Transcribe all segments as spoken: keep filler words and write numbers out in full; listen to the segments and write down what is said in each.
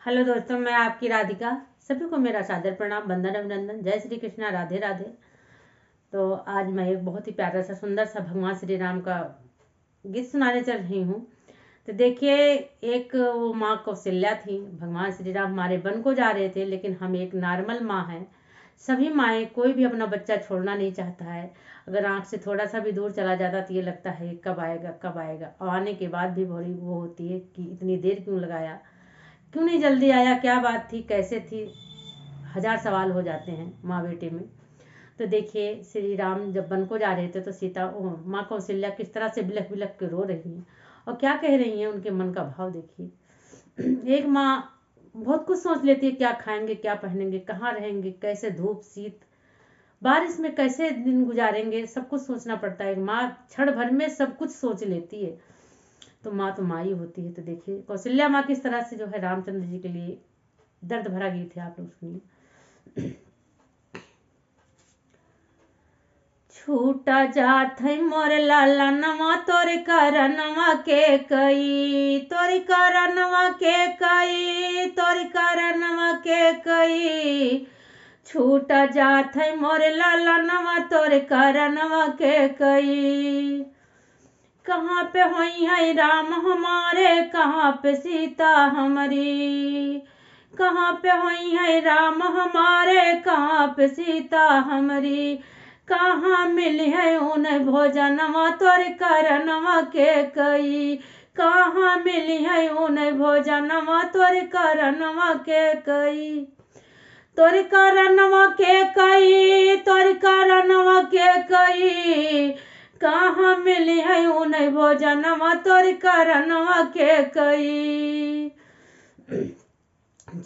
हेलो दोस्तों, मैं आपकी राधिका। सभी को मेरा सादर प्रणाम, वंदन, अभिनंदन, जय श्री कृष्णा, राधे राधे। तो आज मैं एक बहुत ही प्यारा सा, सुंदर सा भगवान श्री राम का गीत सुनाने चल रही हूँ। तो देखिए, एक वो माँ कौशल्या थी, भगवान श्री राम हमारे वन को जा रहे थे, लेकिन हम एक नॉर्मल माँ हैं। सभी माएँ, कोई भी अपना बच्चा छोड़ना नहीं चाहता है। अगर आँख से थोड़ा सा भी दूर चला जाता तो ये लगता है, "कब आएगा, कब आएगा?" और आने के बाद भी बड़ी वो होती है कि इतनी देर क्यों लगाया, क्यों नहीं जल्दी आया, क्या बात थी, कैसे थी, हजार सवाल हो जाते हैं माँ बेटे में। तो देखिए, श्री राम जब वन को जा रहे थे तो सीता, ओ, माँ कौशल्या किस तरह से बिलख बिलख के रो रही हैं और क्या कह रही हैं, उनके मन का भाव देखिए। एक माँ बहुत कुछ सोच लेती है, क्या खाएंगे, क्या पहनेंगे, कहाँ रहेंगे, कैसे धूप शीत, बारिश में कैसे दिन गुजारेंगे, सब कुछ सोचना पड़ता है। एक माँ क्षण भर में सब कुछ सोच लेती है। तो माँ तो माँ ही होती है। तो देखिए, कौशल्या माँ किस तरह से जो है रामचंद्र जी के लिए दर्द भरा गीत है, आप लोग सुनिए। छूटा जात है मोर ललनवा तोर करनवा के कई, तोर करनवा के कई, तोर करनवा के कई। छूटा जात है मोर ललनवा तोर करनवा के कई। कहाँ पे होई है राम हमारे, कहाँ पे सीता हमरी, कहाँ पे होई है राम हमारे, कहाँ पे सीता हमरी, कहाँ मिली है उन्हें भोजनवा तोर करनवा के कई, कहाँ मिली है उन्हें भोजनवा तोर करनवा के कई। तोर करनवा के कई, तोर करनवा के कई, कहाँ मिली है उन्हें भोजनवा तोर करनवा के कई।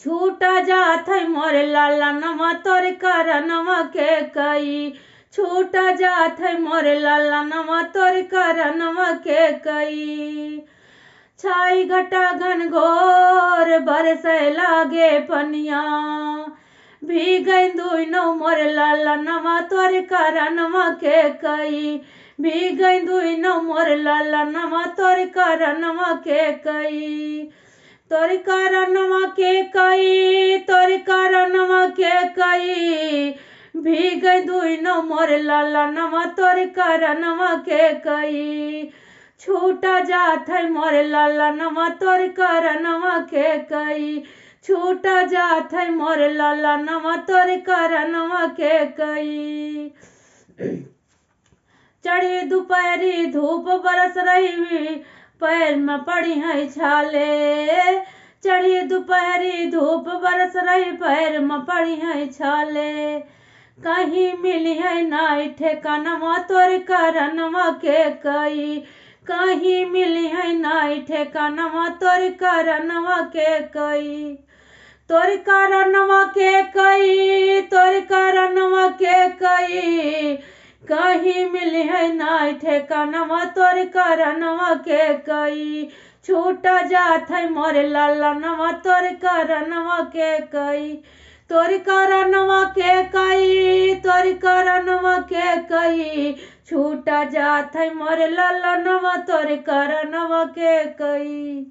छूटा जात है मोर ललनवा तोर करनवा के कई, छूटा जात है मोर ललनवा तोर करनवा के कई। छाई घटा घनघोर बरसै लागे पनिया, भीगै दुइनो मोर ललनवा तोर करनवा के कई, भीगै दुइनो मोर ललनवा तोर करनवा के कई। तोर करनवा के कई, तोर करनवा के कई, भीगै दुइनो मोर ललनवा तोर करनवा के कई। छूटा जात है मोर ललनवा तोर करनवा के कई, छूटा जात है मोर ललनवा तोर करनवा के कई। चढ़ी दुपहरी धूप बरस रही, पैर में पड़ी है छाले। चढ़ी दुपहरी धूप बरस रही, पैर में पड़ी है छाले। कहीं मिली है नाई ठेकानवा तोर करनवा के कई, कहीं मिली है नाई ठेकानवा तोर करनवा के कई। तोर करनवा के कई, तोर करनवा के कई, कहीं मिली है नाई ठेकानवा तोर करनवा के कई। छूटा जात है मोर ललनवा तोर करनवा के कई, तोर करनवा के कई, तोर करनवा के कई। छूटा जात है मोर ललनवा तोर करनवा के कई।